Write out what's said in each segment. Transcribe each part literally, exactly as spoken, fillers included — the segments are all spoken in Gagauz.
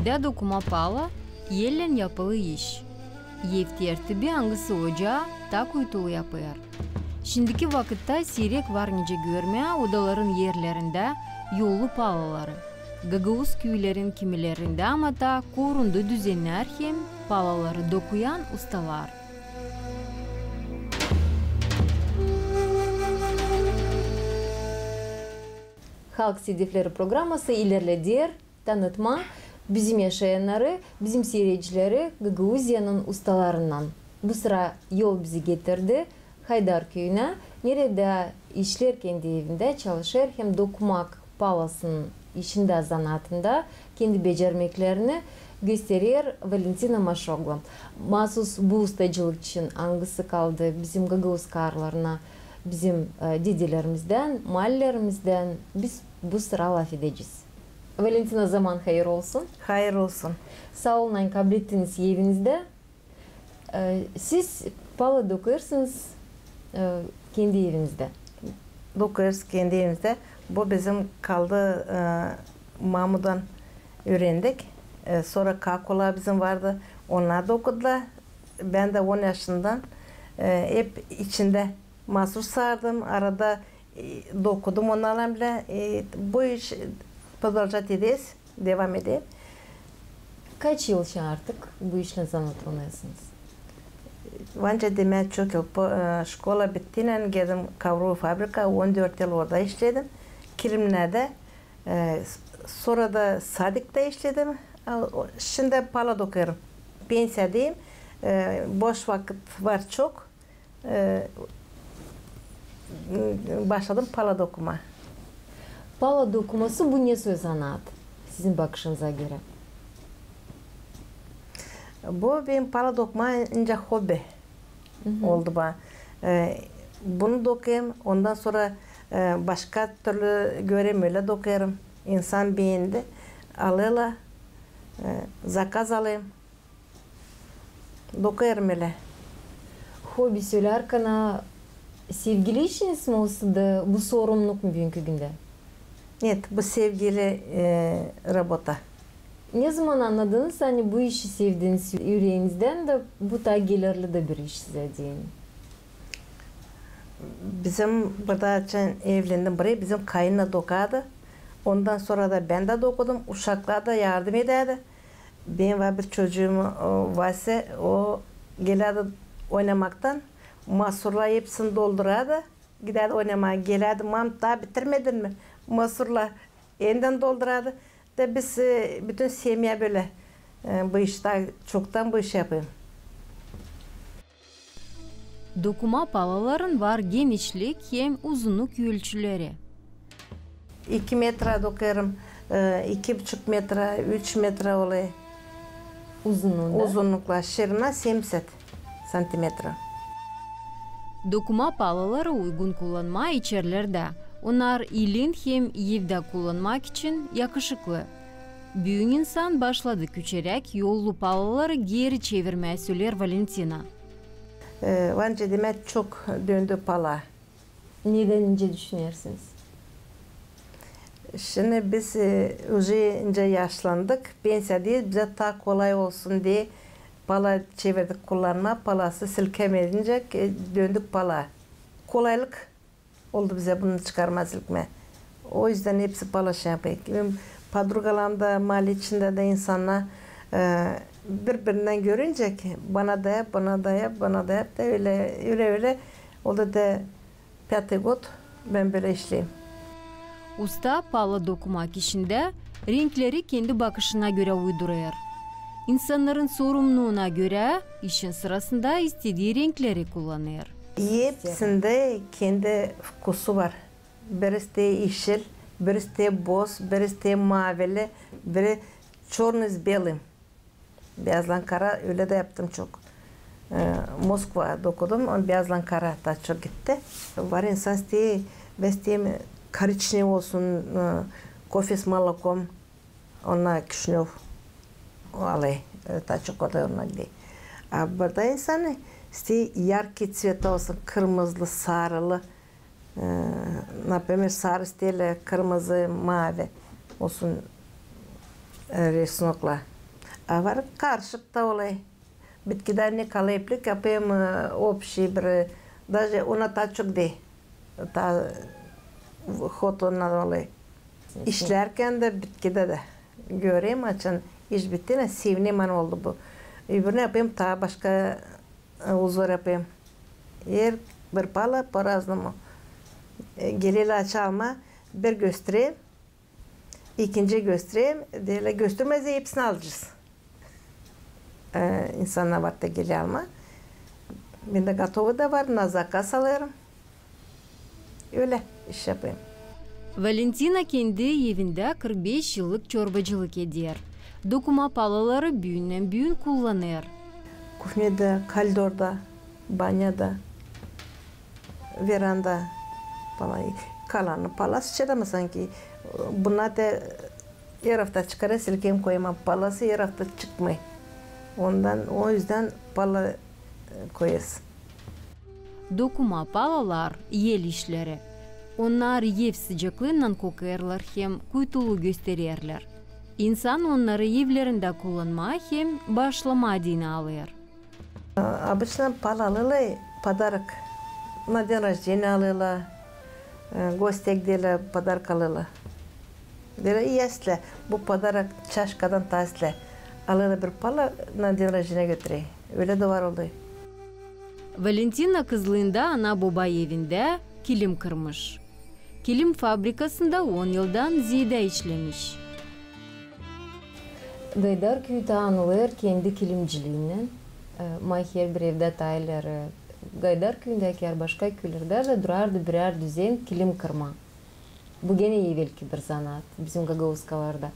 Da dokuma pala, ellän yapılı iş. Ev tertibi, angısı ocaa taa kuytulu yapêr. Şindiki vakıtta siirek var nicä görmää odaların erlerindä yollu palaları. Gagauz küülerin kimilerindä ama taa korunda düzennär hem palaları dokuyan ustalar. Halk sedefleri programası ilerleder tanıtmaa bizim yaşayannarı, bizim siiredicileri Gagauziyanın ustalarınnan. Bu sıra yol bizi getirdi Haydar küüyünä, neredä işlär kendi evindä, çalışêr hem dokumak palasının işindä, zanaatında kendi becermeklerini gösterer Valentina Maşoglu. Maasuz bu ustacılık için, angısı kaldı bizim gagauz karılarına, bizim, e, dedelerimizdän, maalelerimmizdän, biz bu sıra lafedecez. Valentina, zaman hayır olsun. Hayır olsun. Saa olun, ani kablettiniz evinizdä. E, siz pala dokêrsınız, e, kendi evinizdä? Dokêrız kendi evimizdä. Bu bizim kaldı, e, mamudan üürendik. E, sora kakolar bizim vardı. Onnar dokudular. Bän dä on yaşından, e, hep içindä maasuz sardım. Arada, e, dokudum onnarlan bilä. E, bu iş продолжать ederiz, devam ederiz. Kaç yıl şindi artık bu işlän zanaatlanêrsınız? Var nicä demää, çok yıl. Po-, e, şkola bittiynän geldim kovrovoy fabrika, on dört yıl orada işledim. Kilimnerdä, e, s-, sora da sadiktä işledim. A, o, şindi pala dokêrım. Pensiyadayım. E, boş vakıt var çok. E, başladım pala dokumaa. Pala dokuması bu ne soy zanaat, sizin bakışınıza görä? Bu benim pala dokumaa nicä hobi oldu bana. E, bunu dokêrım, ondan sora, e, başka türlü göreyim, ölä dokêrım. İnsan beendi, alêrlar, e, zakaz alêrım. Dokêrım ölä. Hobi sölärkän, a, sevgili işiniz mi olsun da bu sorumnuk mu büünkü gündä? Нет, bu sevgili, e, работа. Ne zaman annadınız, ani bu işi sevdiniz üüreenizdän da bu taa gelirli dä bir iş sizä deyni? Bizim burada açan evlendim burayı, bizim kayınna dokardı. Ondan sora da bän dä dokudum, uşaklar da yardım edärdi. Benim var bir çocuum, o, Vasä, o gelärdi oynamaktan, masurlar hepsini doldurardı, gidärdi oynamaa, gelärdi: "Mam, taa bitirmedin mi?" Masurlar endän doldurardı. Da biz, e, bütün semya bölä, e, bu iştä, çoktan bu işi yapêrım. Dokuma palaların var genişlik hem uzunnuk ölçüleri. İki metra dokêrım, e, iki buçuk metra, üç metra olêr. Uzunnunda? Uzunnuklar, şirina семьдесят сантиметров. Dokuma palaları uygun kullanmaa içerlerdä. Onnar ilin hem evdä kullanmak için yakışıklı. Büün insan başladı küçeräk yollu palaları geeri çevirmää, söleer Valentina. E, var nicä demää, çok döndü pala. Nedän nicä düşünersiniz? Şindi biz, e, уже nicä yaşlandık, pensiyadayız, bizä taa kolay olsun deyni pala çevirdik kullanmaa, palası silkämedincä, e, döndük pala. Kolaylık oldu bizä bunu çıkarmaa, silkmää. O üzdän hepsi pala şey yapêr. Benim podrugalarım da, maale içindä dä insannar, e, bir-birindän görüncä, bana da yap, bana da yap, bana da yap da ölä, ölä, ölä oldu da пятый год bän bölä işleerim. Usta pala dokumak işindä renkleri kendi bakışına görä uydurêr. İnsannarın sorumnuuna görä işin sırasında istedii renkleri kullanêr. Hepsindä kendi vkusu var. Biri isteer işil, biri isteer boz, biri isteer maavili, biri чёрный с белым. Beyazlan kara, ölä dä yaptım çok. E, Moskva dokudum, o beyazlan kara taa çok gitti. Var insan isteer, bän isteerim коричневый olsun, e, кофе с молоком, onnar Kişinöv alêr, e, taa çok o da onnar gider. A burada insan isteer яркий цвета olsun, kırmızılı, sarılı. E, например, sarı isteerlär, kırmızı, maavi olsun. e, resnokla. A var karışık da olêr. Bitkidä ne kalêr iplik yapêrım, e, opşi bir, e, daje ona taa çok deyni, taa hot ondan olêr. İşlärkän dä bitkidä dä. Görerim, açan iş bitti, ne sevinerim, ani oldu bu. Öbürünü yapêrım, taa başka, e, uzor yapêrım. Her bir pala po-raznому. E, gelerlär açan almaa, bir göstererim, ikinci göstererim, deerlär, göstermezsän hepsini alacez. E, insannar var da geler almaa. Bendä gotovı da var, na zakaz alêrım. Ölä iş yapêrım. Valentina kendi evindä kırk beş yıllık çorbacılık eder. Dokuma palaları büündän-büün kullanêr. Kufnedä, koridorda, banyada, veranda falan. Kalanı pala sıçêr ama sanki. Bunnar da er afta çıkarêr, silkeerim, koyêrım, ama palası er afta çıkmêêr. Ondan, o üzdän pala, e, koyêrız. Dokuma palalar el işleri. Onnar ev sıcaklıınnan kokêrlar hem kuytulu göstererlär. İnsan onnarı evlerindä kullanmaa hem baaşlamaa deyni alêr. Обычно pala alêrlar podarok. На день рождения alêrlar, e, gostää giderlär, podarok alêrlar. Deerlär, ii islää, bu podarok çaşkadan taa islää. Alêrlar bir pala, на день рождения götürer. Ölä dä var olêr. Valentina kızlıında ana-boba evindä kilim kırmış. Kilim fabrikasında on yıldan zeedä işlemiş. Gaydarköy taa anılêr kendi kilimciliinnän. E, maa herbir evdä taa ileri Gaydarküüyündä, ker başka küülerdä dä durardı birär düzen kilim kırmaa. Bu genä evelki bir zanaat bizim gagauzkalarda.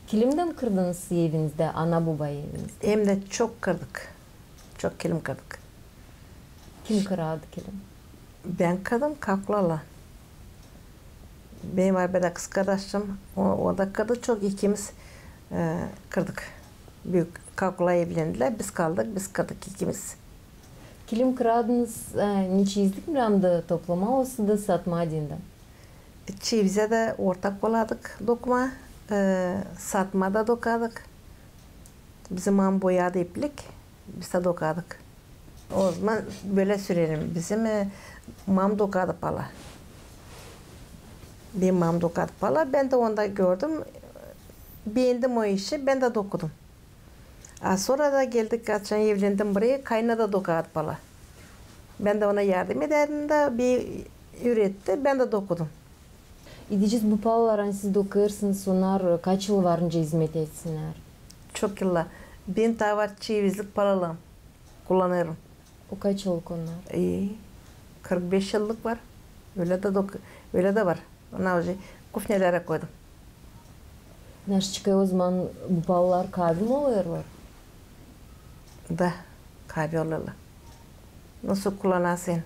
Kilimdän kırdınız evinizdä, ana-boba evinizdä? Hem dä çok kırdık. Çok kilim kırdık. Kim kırardı kilim? Bän kırdım, kakulaylan. Benim var bir dä kızkardaşım, o, o da kırdı çok, ikimiz, e, kırdık. Büük kakula evlendilär, biz kaldık, biz kırdık ikimiz. Kilim kırardınız, e, ne çiizlik mi, ram da toplamaa, osa da satmaa deyni dä? Çiizä dä ortak oladık dokmaa, e, satmaa da dokadık. Bizim mam boyardı iplik, biz dä dokadık. O zaman bölä sürerim. Bizim, e, mam dokardı pala. Benim mam dokardı pala. Bän dä onda gördüm. Beendim o işi, bän dä dokudum. A sora da geldik, açan evlendim buraya, kaynana da dokardı pala. Bän dä ona yardım edärdim dä, bir üüretti, bän dä dokudum. Deyecez, bu palalar, ani siz dokêrsınız, onnar kaç yıl var nicä izmet etsinnär? Çok yıllar. Benim taa var çiizlik palalarım. Kullanêrım. O kaç yıllık onnar? E, kırk beş yıllık var. Ölä dä dok-, ölä dä var. Ona уже kufnelerä koydum. Naşçıkay, o zaman bu palalar kaavi mi olêrlar? Da, kaavi olêrlar. Nasıl kullanasın?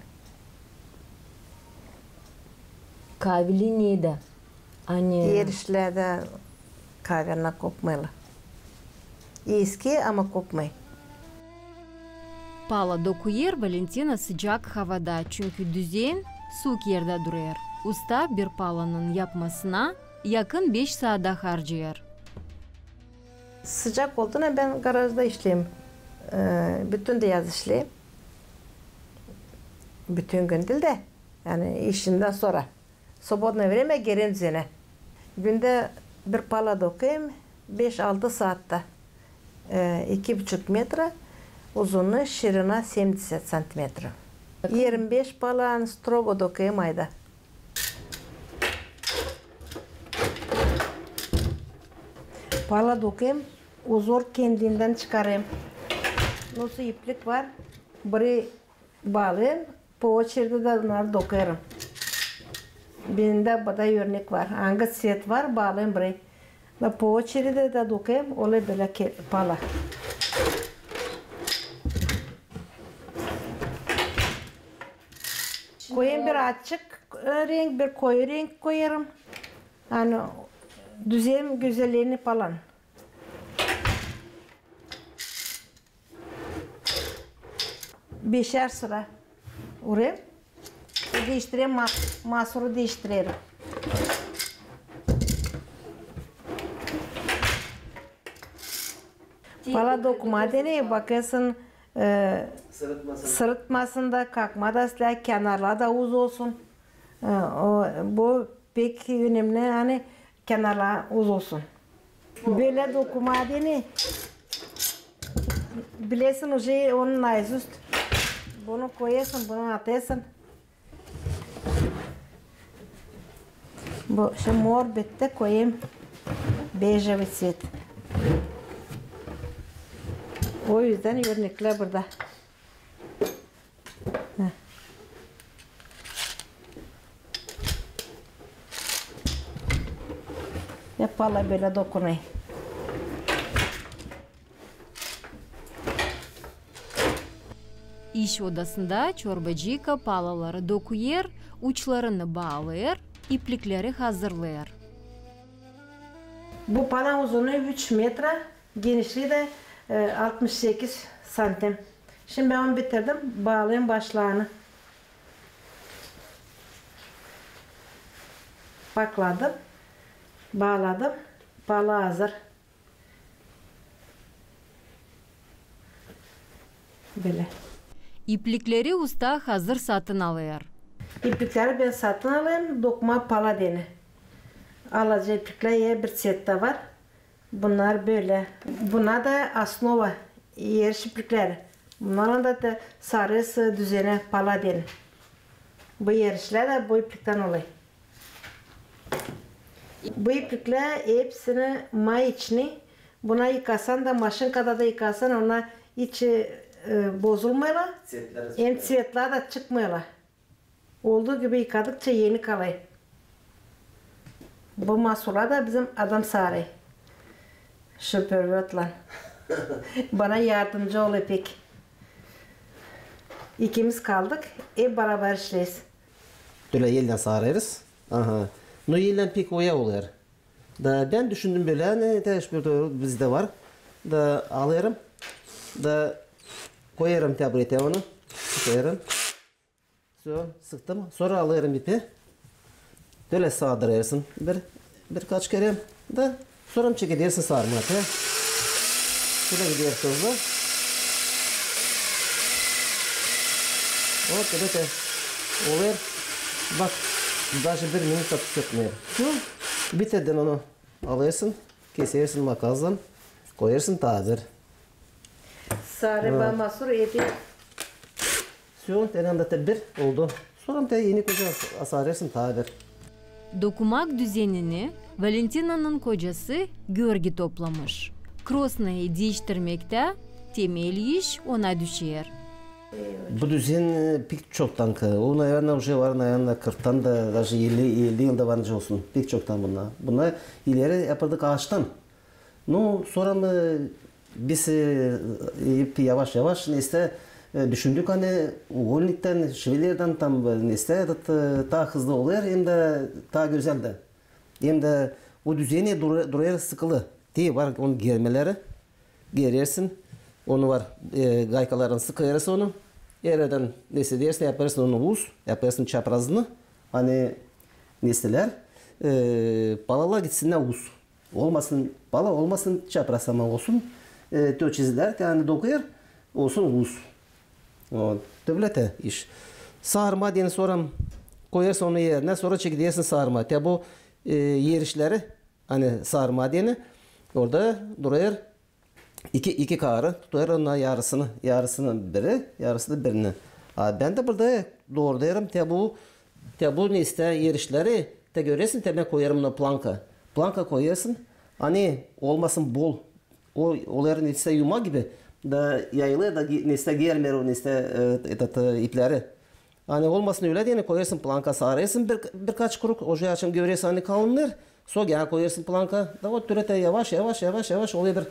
Kaavili neredä? Ani er işlerdä kaavi annaa kopmêêrlar. Eski, ama kopmêêr. Pala dokuyêr Valentina sıcak havada, çünkü düzen suuk erdä durêr. Usta bir palanın yapmasına yakın beş saada harcêêr. Sıcak oldu mu, bän garajda işleerim. E, bütün dä yaz işleerim. Bütün gün diil dä, ani işimdän sora. Свободное время gererim düzenä. Gündä bir pala dokêrım, beş-altı saatta. E, iki buçuk metra uzunluuk, şirina семьдесят сантиметров. Irmi beş pala strogo dokêrım ayda. Pala dokêrım, uzor kendindän çıkarêrım. Nasıl iplik var, biri baalêêrım, по очереди dä onnarı dokêrım. Bendä bu da örnek var. Angı svet var, baalêêrım burayı. Da по очереди dä dokêrım, olêr bölä ke-, pala. Koyêrım bir açık, e, renk, bir koyu renk koyêrım. Ani düzerim gözelliini falan. Beşer sıra urêrım. Diiştirerim, ma-, maasuru diiştirerim. Pala dokuma deyni, bakêrsın, e, sırıtmasın da, kalkma da islää, kenarları da uz olsun. E, o, bu pek önemli, ani kenarları uz olsun. Bölä dokuma deyni, bilersin, uje onu naizüst. Bunu koyêrsın, bunu atêrsın. Bu, şindi mor bitti, koyêrım bejevıy tset. O üzdän örneklär burada. Heh. Hep pala bölä dokunêr. İş odasında çorbacıka palaları dokuyêr, uçlarını baalêêr, iplikleri hazırlêêr. Bu pala uzunu üç metra, genişlii dä, e, altmış sekiz santim. Şindi bän onu bitirdim, baalêêrım başlarını. Pakladım, baaladım, pala hazır. Bölä. İplikleri usta hazır satın alêr. İplikleri bän satın alêrım, dokuma pala deyni. Alaca ipliklär, e, bir sette var. Bunnar bölä. Bunnar da osnova, eriş iplikleri. Bunnarlan da, da sarêrsın düzenä pala deyni. Bu erişlär dä bu ipliktän olêr. Bu ipliklär hepsini mayiçnıy. Buna yıkasan da, maşinkada da yıkasan, onnar hiç, e, bozulmêêrlar. Hem tsetlär dä çıkmêêrlar. Olduu gibi yıkadıkça eni kalêr. Bu masurları da bizim adam sarêr. Şopörvötlan. Bana yardımcı olêr pek. İkimiz kaldık, hep barabar işleeriz. Bölä ellän sarêrız. Aha. Nu, ellän pek oya olêr. Da bän düşündüm bölä, ani te şurda bizdä var. Da alêrım. Da koyêrım taburetayä onu. Koyêrım. Всё, sıktım. Sora alêrım ipi. Bölä sardırêrsın bir, birkaç kerä. Da sora çekedersin sarmaa. Bu da gider hızlı. O, bölä te olêr. Bak, даже bir minut da tüketmeer. Всё, bitirdim onu. Alêrsın, kesersin makaslan, koyêrsın taa bir. Sarı ba masur eti. Всё, tenen da te bir oldu. Sora te eni koca asarêrsın taa bir. Dokumak düzenini Valentinanın kocası Görgi toplamış. Krosnayı diiştirmektä temel iş ona düşer. Bu düzen, e, pek çoktan ki. O, наверно, уже var, наверно, kırktan da, даже elli, elli yılda var nicä olsun. Pek çoktan bunnar. Bunnar ileri yapıldı aaçtan. Nu, sora mı biz, e, hep yavaş-yavaş, neysä, e, düşündük, ani ugollniktän, şvelerdän tam, e, neysä, taa hızlı olêr, hem dä taa gözäl dä. Hem dä o düzeni durêr, durêr sıkılı. Te var onun germeleri. Gerersin. Onu var, e, gaykaların sıkêrsın onu. Erersin, neysä dersin, yapêrsın onu uz, yapêrsın çaprazını. Ani neysälär, e, palalar gitsinnär uz. Olmasın pala, olmasın çapraz, ama olsun, e, te çizilär, te ani dokuyêr, olsun uz. O, te bölä te iş. Sarmaa deyni sora koyêrsın onu erinä, sora çekedersin sarmaa. Te bu, e, erişleri, ani sarmaa deyni, orada durêr iki, iki karı, tutêr onnar yarısını, yarısını biri, yarısını birini. A bän dä burada doorêrım, te bu, te bu neysä erişleri, te görersin, te bän koyêrım ona planka. Planka koyêrsın, ani olmasın bol. O, olêr neysä yumak gibi, da yayılêr da ge-, neysä gelmeer o neysä, e, этот, e, ipleri. Ani olmasın ölä deyni, koyêrsın planka, sarêrsın bir, birkaç krug, o, açan görersin, ani kalınêr, sora genä koyêrsın planka, da o türä te yavaş, yavaş, yavaş, yavaş olêr bir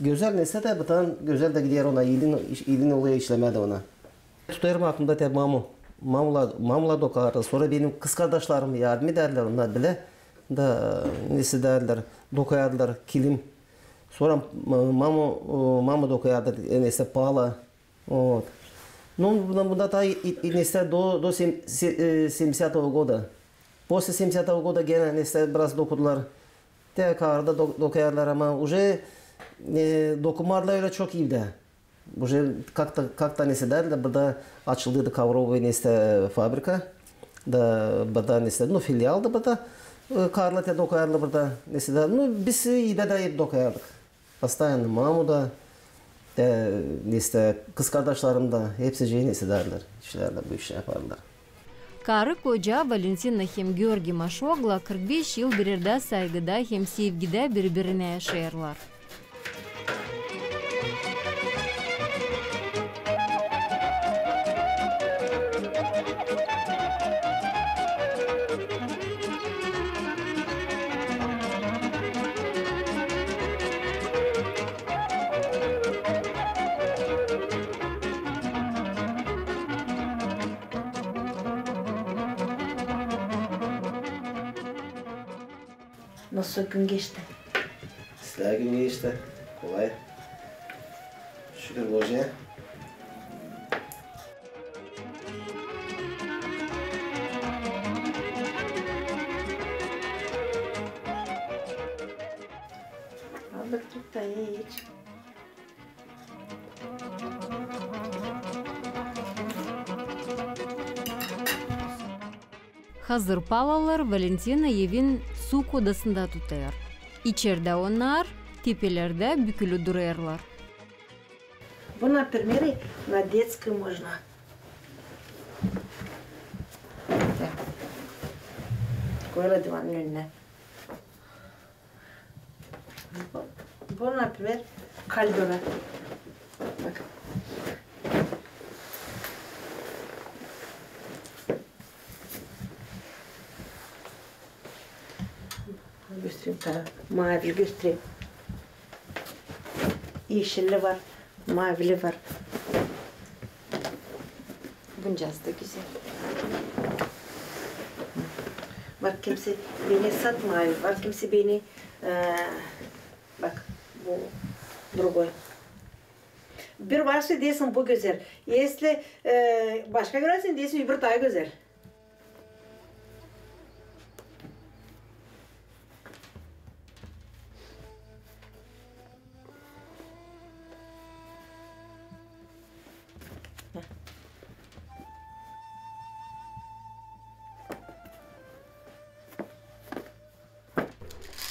gözäl neysä te, bıtan gözäl dä gider ona, ilin, ilin olêr işlemää dä ona. Tutêrım aklımda te mamu, mamular, mamular dokardı, sora benim kızkardaşlarım yardım edärdilär, onnar bilä, da neysä edärdilär, dokardılar kilim. Sora ma-, mamu, o, mamu dokardı, e, neysä pala. Вот. Ну, bunda, bunda taa i-, i-, neysä до, до сем-, се-, э, семидесятого года. После семидесятого года genä neysä biraz dokudular. Te karda do-, dokardılar, ama уже E, dokunmadılar ölä çok evdä. Уже как-то, как-то neysä dä, burada açıldıydı kovrovaya neysä fabrika. Da burada neysä, ну, filialdı burada. E, karılar te dokuyardılar burada neysä dä. Ну, biz evdä dä hep dokuyardık. Постоянно mamu da, e, neysä, kızkardaşlarım da, hepsicii neysä därdilär, işlerdilär, bu işi yapardılar. Karı-koca Valentina hem Georgiy Maşogla kırk beş yıl bir erdä saygıda hem sevgidä biri-birinä yaşêêrlar. Nasıl gün geçti? İslää gün geçti. Kolay. Şükür Bojaya. Aldık, tut da iç. Hazır palalar Valentina evin suuk odasında tutêr. İçerdä onnar tepelerdä bükülü durêrlar. Bu, например, на детскую можно. Так. Koyêr divanın önünä. Bu, bu, например, кальдера. Bak. Göstereyim sana. Mavi göstereyim. Eşilli var. Mavili var. Buncası da gözäl. Bak, kimisi beener sade mavi, var kimisi beener, e, bak, bu другой. Bir varsa deersin bu gözäl. Если, e, başka görersin, deersin öbürü taa gözäl.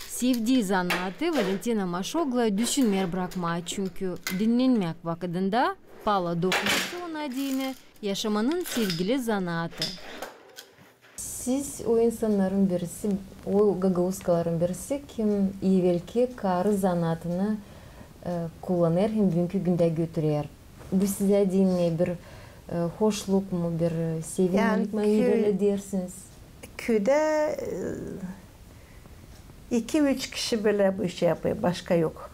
Sevdii zanaatı Valentina Maşogla düşünmeer brakmaa, çünkü dinnenmäk vakıdında pala dokuması ona deyni yaşamanın sevgili zanaatı. Siz o insannarın birisi, o gagauzkaların birisi, kim evelki karı zanaatını, e, kullanêr hem büünkü gündä götürer. Bu sizä deyni bir, e, hoşluk mu, bir, e, sevinmäk mi, neylä deersiniz? Küüdä, e, iki-üç kişi bölä bu işi yapêr, başka yok.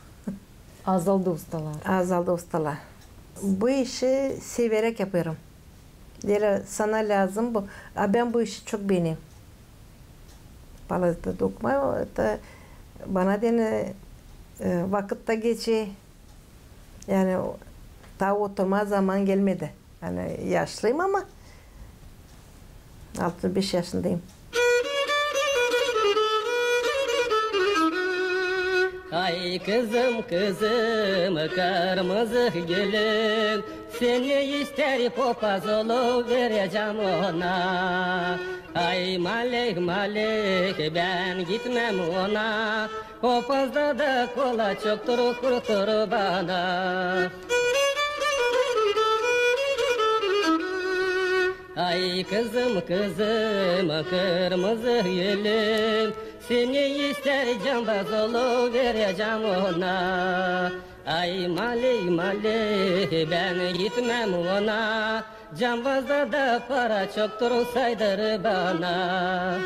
Azaldı ustalar. Azaldı ustalar. Bu işi severäk yapêrım. Deerlär, sana lääzım bu. A bän bu işi çok beenerim. Pala da dokmaa, da bana deyni, e, vakıt da geçer. Yani, o, taa oturmaa zaman gelmedi. Yani, yaşlıyım ama altmış beş yaşındayım. Ay kızım, kızım, kırmızı gülüm, seni ister papaz oluverecäm ona. Ay maley, maley, bän gitmäm ona. Papazda da kola çoktur, kurtar bana. Ay kızım, kızım, kırmızı gülüm, seni ister cambaz oluverecäm ona. Ay maley, maley, bän gitmäm ona. Cambazda da para çoktur, saydır bana.